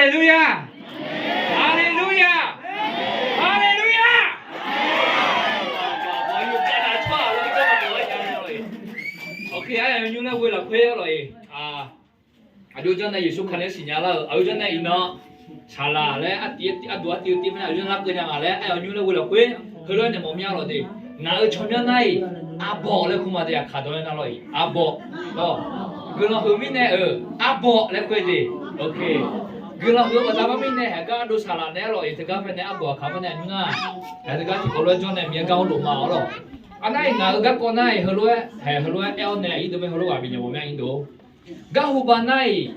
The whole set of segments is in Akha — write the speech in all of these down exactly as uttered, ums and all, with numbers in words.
Haleluya! Haleluya! Haleluya! Aqyawf nymr laer ghoe lafkhoer-awr lawq-iq, aqjox janr nae Yeqsur Kali-anr siqnya lar-eu, aqjox janr nae iqnan saqlaq laer arduq artiv-eu tiv ma, aqjox janr lar keuv nya ngaq laer aqyawf nymr laer ghoe lafkhoer heulof-aer naeq mawf mir-a lawq de. Ngaq-euq tsawrmyanr nar-iq, arbawr laer kur ma de, aqkaq dawr-aer nar lawq-iq, arbawr. Guiqlanq huiq mirnae-euq arbawr laer kur-eu de. Guiqlanq huiq-eu baqda mar mirnae haeq gar ardov saqlaq naeq-aer lawq-iq, teugar paenae arbawr aqkaq mar nae nymr nar, haeq teugar tiqkawv lof-aer janr nae Miqyaer gar hawr lof ma-awr lawq. Arnar-iq ngaq-euq garkawv nar-iq heulof-aer haeq heulof-aer aer-awr nae aqyuif deuq mae heulof ghaq bifnaeq mawf mir-a. Nymr deuq-or, garhu ba nar-iq,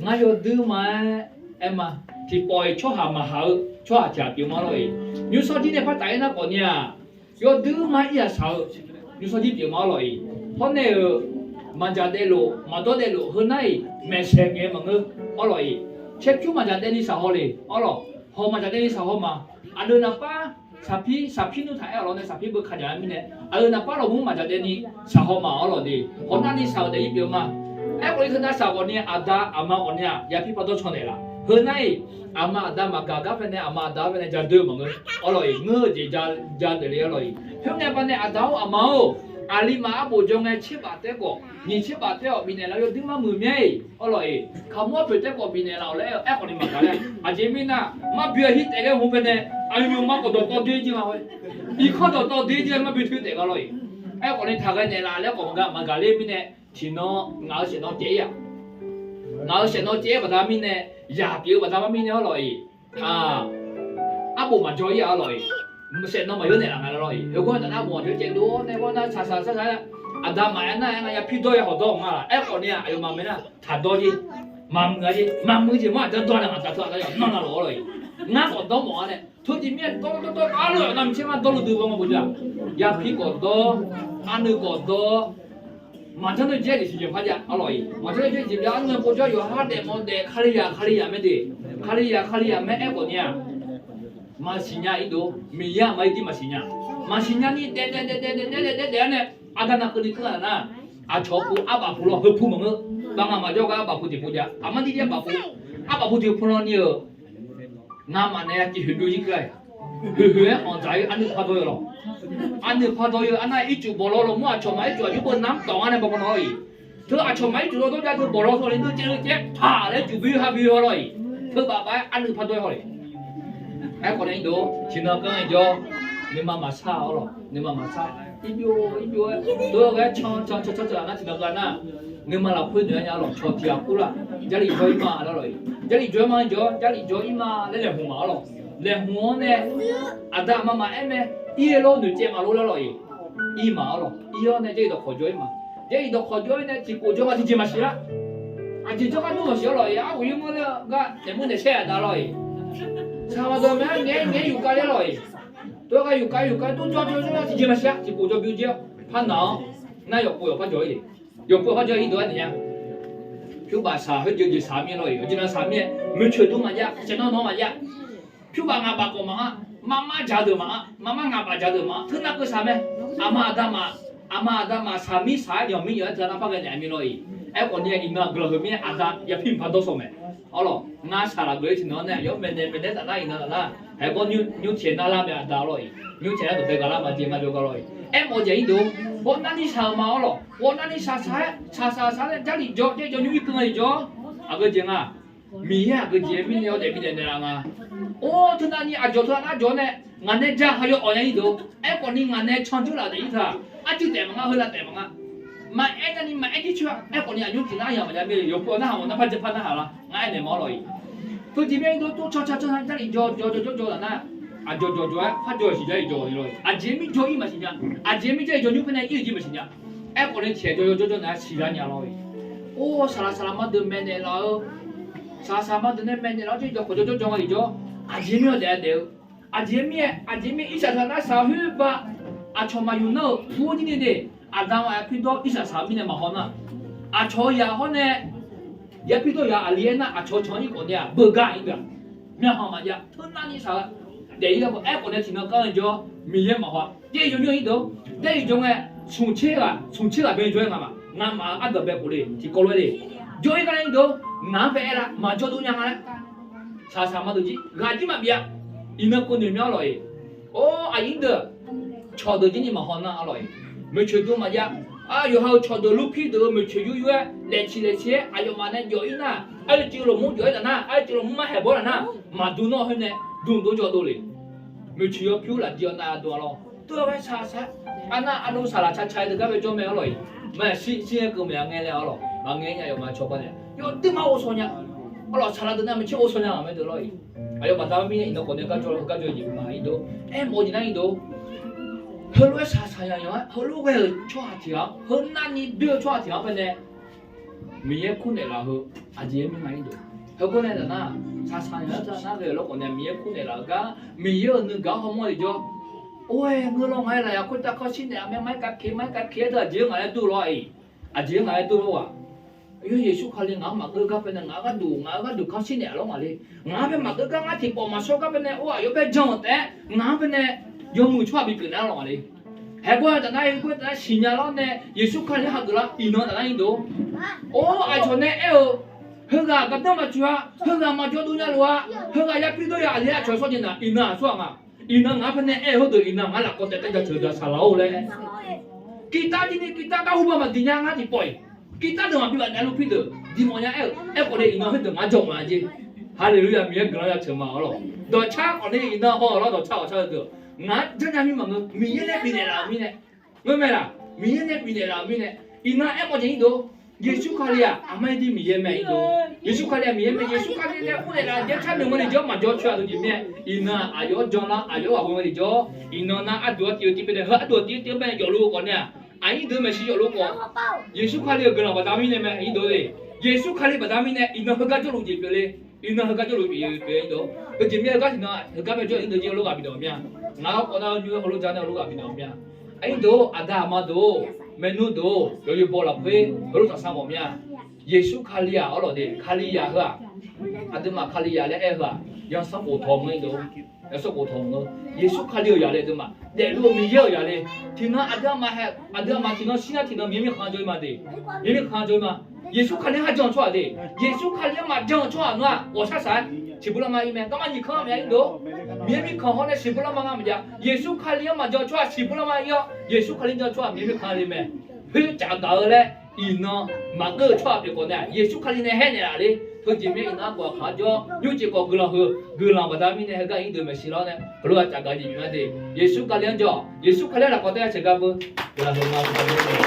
ngar yawdui ma-aer aer ma. Tiqpawf-iq tsawrhaq maqhaq-eu tsawrhaq tiq ghaq pyeuf ma lawq-iq, nymrsanr jir nae par taf-aer nar khawf ni-aq, yawdui ma-aer iryaq shaq-eu nymrsanr jir pyeuf ma-awr lawq-iq, hawr nae-euq maqdzaq daefluf maqdawr daefluf heu nar-iq maeqsaeq ngaeq-eu maqngeur. Awr lawq-iq, caerpyur maqdzaq daefni shaq haw le-awr lawq, hawq maqdzaq daefni shaq haw ma. Aqdui naqpar saqpir saqpir nmr taq-aer-awq lawq nae saqpir beu ka dzaq-aer mirnae, aqdui naqpar lawqmur maqdzaq daefni shaq haw ma-awr lawq de. Hawq navni shaq-euq daefzir pyeuf ma. Aerkhawf ni teunav shaq khawf ni aqda aqma khawf ni-aq yapir pardawr caw naeqlaf. Heu nar-iq, aqma aqda maqgaq gar paenae aqma aqda-anr paenae ja doe-eu maqngeur. Awr lawq-iq, ngeur-eu jeq ja daefle-awr lawq-iq, khoerngae baqdanae aqda-or aqma-or, aqli maf arbof jawr ngae tserbaf taef khawf nyiq tserbaf taef-awq bifnaeq laf yawdui mar muiq myaer-iq. Awr lawq-iq, kaqmur arpoeq taef khawf bifnaeq laf-awq laer aer-eu aerkhawf ni maqgaq laer. Aqjeq mirnae, mar boe-a hir taef laer hmq paenae, aqyawf nymq ma khawf dawqtawv doer jir nga-aer, iqkanr dawqtawv doer jir-aer mar boe toer taef nga lawq-iq. Aerkhawf ni taqghae naeqlaf laer khawf maqgaq maqgaq ler mirnae, tiqnan ngaq-euq saeqnawv caev-ir-aq, ngaq-euq saeqnawv caev-aer baqda mirnae, yaq pyeuf-eu baqda mar mirnae-awr lawq-iq, arbof maqjawr-ir-aq-awr lawq-iq, saeqnawv maqyawr naeqlaf nga lawr-iq. Yawgawr taf nar arbof maqjawr caev dov-awr nae gawr nar saqsaq saqsaq-aer, aqda maqaer nar-aer nga yapir dawr-ir hawq dawr-awq nga laf. Aerkhawf ni-aq aqyawfmaf mae nar taqdawr jir, maqmuiq-a jir, maqmuiq jeq mawr aqda dawr nae ngaq taf teu aqda yawf nanr na lawq-awr lawq-iq, ngar khawf dawr mawf-a nae teujeq mirnae dawr dawr dawr dawr-awr lawq-iq, navmaqtser mar dawrlu dui baw nga bof ja. Yapir khawf dawr, arnuiv khawf dawr, maqjanr deuq jaer-eu jeq siqjeq par jav-awr lawq-iq, maqjanr deuq jaer-eu jeq bya-awr ngae pov jawr yawqha daef mawf daef Kalizaq Kalizaq mae de, Kalizaq Kalizaq mae aerkhawf ni-aq, maqsiq nya-ir dov, Miqyaer aqma-ir dir maqsiq nya. Maqsiq nya ni daef daef daef daef daef daef daef daef-awr nae, aqda nav keuvni keuv-aq nar, aqcawq pu arbaf pu lawr heu pu maqngeur. Baqnga maqjawr gar arbaf pu tiqpu jav, aqma dir dir arbaf pu, arbaf pu tiqpu lan ni-euq ngamaf nae ya tiq hoeq byov jir keuv-a. Hoeq hoeq-aer anqdzaq-ir arnuiv pardawr-eu lawq. Arnuiv pardawr-eu arnar ircuf bawq lawr lawq mur aqcawq maf ircuf aqjox beu namr tawq-anr nae bawq bawq lawr-iq, teu aqcawq maf ircuf lawr dawr jav teu bawq lawr tawr ni deuv caev caev paq laer cuf bui ha bui haw lawq-iq, teu baf baf-aer arnuiv pardawr-ir haw le. Aerkhawf nae-ir dov, tiqnan ganr-aer jawr, nuima maqsar-awr lawq, nuima maqsar. Irbyov irbyov-aer dov-aer ghae-aer can can can can can-aq nar tiqnan ga nar, nuima lafkhoer noeq-aer nya lawq, cawq tiq ghaq kur laf. Jarlif jawr-ir ma laer lawq-iq, jarlif jawr-ir ma jawr, jarlif jawr-ir ma laer laeqhmq ma-awr lawq. Laeqhmq-anr nae aqda aqma maqaer mae, ir-eu lor noeqtsaev ma lor laer lawq-iq, ir ma-awr lawq. Ir-awr nae jarlif dawqkawq jawr-ir ma. Jarlif dawqkawq jawr-ir nae tiqkhof jawr nga tiqjeq maqsiq lar. Aqjeq jawrgar dur maqsiq-awr lawq-iq, arghof yawmuir lar gar naeq mur naeq saer-aq da lawq-iq, saqlaq dawq mae-aer ngaeq-aer ngaeq-aer yufkav ler lawq-iq, tov-aer gar yufkav yufkav dur jawr jawr jawr tiqjeq maqsiq-a. Tiqkhof jawr byov jir-awr par naq-awr nar yawqpov yawqpar jawr-ir le. Yawqpov yawqpar jawr-ir dov-aer naeq nya. Pyur baf saq khoer jeuq jeq saq mir lawq-iq, aqjeq nav saq mir-aer moeqcoeq dur maqjav, saeqnawv nawq maqjav. Pyur baf ngaq baf khawf maqanr, mar mar jaq deuq maqanr, mar mar ngaq baf jaq deuq maqanr, teunav keuv saq mae. Aqma aqda maf, aqma aqda maf saq mir saq-aer yawq mir yawq-aer teunav par ghae naeq mir lawq-iq. Aerkhawf ni-a iqnan guiqlanq heu mir-aer aqda yapir mq pardawr sawq mae. Awr lawq, ngar saqlaq geuf-ir tiqnan-anr nae yawr maeqnaeq maeqnaeq taf nar iqnan taf nar, haeq gawr nymr caeq nar lar mae aqda lawq-iq. Nymr caeq nar dawqpae gaqlar ma jeq nga jawrgar lawq-iq. Aermawf-eu jeq-ir dov, ghawrnavni saq-euq ma-awr lawq, ghawrnavni saq saq-aer saq saq saq-aer jarlif jawr, jarlif jawr nymr ir keuv nga-iq jawr. Aqgeu jeq nga, Miqyaer aqgeu jeq-aer mirnae-awr daef bi daef naeqlaf nga. Or, teunavni aqjawq teughaq nar jawr-awr nae, ngaq nae ja ha yaw awq nya-ir dov. Aerkhawf ni ngaq nae can jawr laf daef-ir teu-aq, arcuiv taef maqnga, heu lav taef maqnga. Maqaer navni maqaer jircoer-a. Aerkhawf ni aqnymr tiq nar yamq maqjav mir-eu yawqpov nar haq mawf nar par ja par narhaq lar, ngar aernaeq ma-awr lawq-iq. Teujeq mir-aer dov tov can can can-a jarlif jawr jawr jawr jawr-aq nar, aqjawq jawq jawr-aer par jawr-eu siq jar-iq jawr-eu lawq-iq. Aqjeq mir jawr-ir maqsiq nya. Aqjeq mir jar-iq jawr nymr khoer nae ir-eu jeq maqsiq nya. Aerkhawf ni tiq ghaq jawr jawr jawr jawr nae-a siq lar nya lawq-iq. Or, saqlaq saqlaq mar deuq maeqnaeq laf-eu, saqlaq saqlaq mar deuq nae maeqnaeq laf-awr jawr jawr khawf jawr jawr jawr nga-iq jawr. Aqjeq mir-awr daef-aer daef-eu Aqjeq mirnae, aqjeq mirnae irsaq saq nar saq khoer ba, aqcawq maqyuf nar-euq pu-awr jir ni de, aqda-aq pyrdawr irsaq saq-eu mirnae maqhaw nar, aqcawq-eu yaq hawr nae, yapir dawr yaq aqli-aer nar aqcawq-eu can-ir khawf nae-aq beugar-ir deuq-aq, myavkhanq maqjav teunar ni saq-eu daef-ir gar khawf. Aerkhawf nae tiqnan kanr-eu jawr, Miqyaer maqhaw-a. Jav-iq jawr nymr-ir deuq, jav-iq jawr ngae, smq tser ghaq, smq tser ghaq bae jawr-aer ngamaf, ngamaf-euq ardanq bae khofle tiqkawv lof-aer le. Jawr-ir gar nar-ir deuq, ngaq-anr bae aer lar, maqjawr dov nya nga laer. Shaqshaq ma deuq jir ghaq jir maqbif-a. Iqnan keuvnoeq mya arlawq-iq. Or, aqyuif deuq, cawqdeuq jir ni maqhaw nar arlawq-iq. Maeqtsoeq dov maqjav. Yawqha-euq cawqdeuq lurpir deuq-euq maeqtsoeq yur yur-aer laeqciq laeqciq-aer aqyawfmaf nae jawf-ir nar, arcuiv lawqmur jawf-aer taf nar, arcuiv lawqmur mar haeq bawr taf nar, maqdur nawr khoer nae dmq dov jawr dov le. Maeqtsoeq yaw pyur lafjir-awr nar-aq dov arlawq. Tov-aer shaqshaq. Arnar arlawq saqlaq caca-aer deuq gar bae jawr mae arlawq-iq. Maqshir shir-aer keuv maeq-a ngae laer arlawq. Maqngae nya yawqma cawba nae yawdui mar ghovshaw nya. Arlawq saqlaq deuq nar maeqtsoeq ghovshaw nya-aq mae deuq lawr-iq. Aqyawf baqda-eu mirnae iqnan khawf nae gar jawr-eu gar jawr-eu jeq ma-ir dov. Aermawf-eu jeq nar-ir dov. Heulof-aer shaqshaq nya nya-aer heulof ghae-euq tsawrhaq tiq ghaq-anr, heu navni byoe-eu tsawrhaq tiq ghaq-anr bae nae Miqyaer kurnaeq laf-eu heu aqjeq-aer mir nga-ir dov. Heugor nae taf nar, shaqshaq nya-aer taf nar ghae-euq lawrkhawf nae Miqyaer kurnaeq laf-eu gar, Miqyaer-euq nuigaq-anr hawmawr-eu jawr. Or-aer ngeur lawr, ngaq-aer lafyaq khoertav kawr shir naeq-a mae, mar-aer kavkeq mar-aer kavkeq-aer deuq aqjeq-aer ngaq-aer dur lawr-aq-iq. Aqjeq-aer ngaq-aer dur lawr-aq. Aqyawf Yeqsur Kali ngaq-anr maqgeur gar bae nae ngaq-euq gharduq, ngaq-euq gharduq kawr shir naeq-a lawr ngaq le. Ngaq-anr bae maqgeur gar ngar tiqpawf maqshawr gar bae nae or aqyawf bae jan-euq taef-aer ngaq-anr bae nae yawmuiq tsawrhaq bipyeuf naeq-a lawr ngaq le. Haeqbawr-aer taf nar, khoertav nar siqnya lawr nae Yeqsur Kali-anr hageuf lar iqnan taf nar-ir dov. Or, aqcawq nae aer-eu, heughaq gardanr maqtsoeq-a, heughaq maqjawr dov nya lof-a, heughaq yapir dawr ya aqli aqcawq shawr jeq nar iqnan aqsur-aq nga. Iqnan ngaq-anr bae nae aer-eu heudeuq iqnan ngaq lafkawv taef taef jaceuq-eu daq saqlaq-or laer. Kirtar jir ni kirtar gar hu ba maqdiq nya ngar tiqpawf-iq. Kirtar deuq maqbi baf naeq-a lurpir deuq diqmawf nya aer-eu, aerkhawf nae iqnan khoerdeuq ngaq jawr mawf-a jeq. Haleluya, Miqyaer guiqlanq jaceuq ma arlawq. Dawqcar khawf nae iqnan haw-eu lawr, dawqcar ghawqcar-eu deuq. Ngaq-anr janrnya mir maqngeur, Miqyaer nae bifnaeq laf-euq mirnae. Ngeurmae laq? Miqyaer nae bifnaeq laf-euq mirnae. Iqnan aermawf jeq-ir dov. Yeqsur Kali-aq aqmar-ir dir Miqyaer mae-ir dov. Yeqsur Kali-aq Miqyaer mae. Yeqsur Kali nae kurnaeq laf-eu jeq car noeq mawr ni jawr maqjawr coer-aq dov jeq mirnae. Iqnan aqyawf-anr jan lar aqyawf-anr ghaq ghoe mawr ni jawr. Iqnan nar arduq-anr tiv-eu tiv bae nae heu arduq-anr tiv-eu tiv bae nae yawf luf-eu khawf nae-aq, aqnyir deuq maeqshi yawf luf khawf, Yeqsur Kali-euq guiqlanq baqda mirnae mae-ir dov le. Yeqsur Kali baqda mirnae iqnan heugar jawrluf jeq pyeuf le. Iqnan heugar jawrluf pyeuf-ir dov. Heujeq mirnae heugar tiqnan heugar bae jawr-eu aqnyir deuq jir heulof ghaq bifnaeq-eu mir-a. Ngaq-anr khawf nar nymr heulof ja nae heulof ghaq bifnaeq-eu mir-a. Aqnyir deuq-or, aqda aqma deuq-or, maernmr deuq-or, yawqyoeq baw lafkhoer heulof tafsar mawf mir-a. Yeqsur Kali-aq arlawq de, Kalizaq heu-aq, aqduimaf Kalizaq laer aer-eu heu-aq, yansanr khof tawq-anr-ir dov. Yansanr khof tawq-anr-eu Yeqsur Kali-euq zaq le aqduimaf daefluf-eu Miqyaer-euq zaq le. Tiqnan aqdui aqma hae, aqdui aqma tiqnan shir nar tiqnan Miqyaer mirkhanq jawr-ir ma de. Miqyaer mirkhanq jawr-ir ma. Yeqsur Kali-anr jan-eu tsawrhaq de. Yeqsur Kali-anr maqjan-eu tsawrhaq nar-aq ghawqshar saq-aer siqbur lar ma-ir mae. Garma nyiq kanr maqya-ir dov. Miqyaer mirkhanq hawr nae siqbur lar ma ngar maqjav. Yeqsur Kali-anr maqjan-eu tsawrhaq siqbur lar ma-ir-awr, Yeqsur Kali jan-eu tsawrhaq Miqyaer mirkhanq le mae. Khoer caf gaq-eu laer iqnan maqgeur-eu tsawrhaq pyeuf khawf nae-aq, Yeqsur Kali nae haer naeqlaf le. Heujeq mirnae iqnan-anr khawf aqkaq-anr jawr, nymrcif khawf guiqlanq heu, guiqlanq baqda mirnae heugar aqnyir deuq maeqshi lawr nae heulof-aer caf gaq jeq bif ma de. Yeqsur Kali-anr jawr, Yeqsur Kali-anr lafkawv taef-aer sheuq gar beu. Guiqlanq heu ma beu.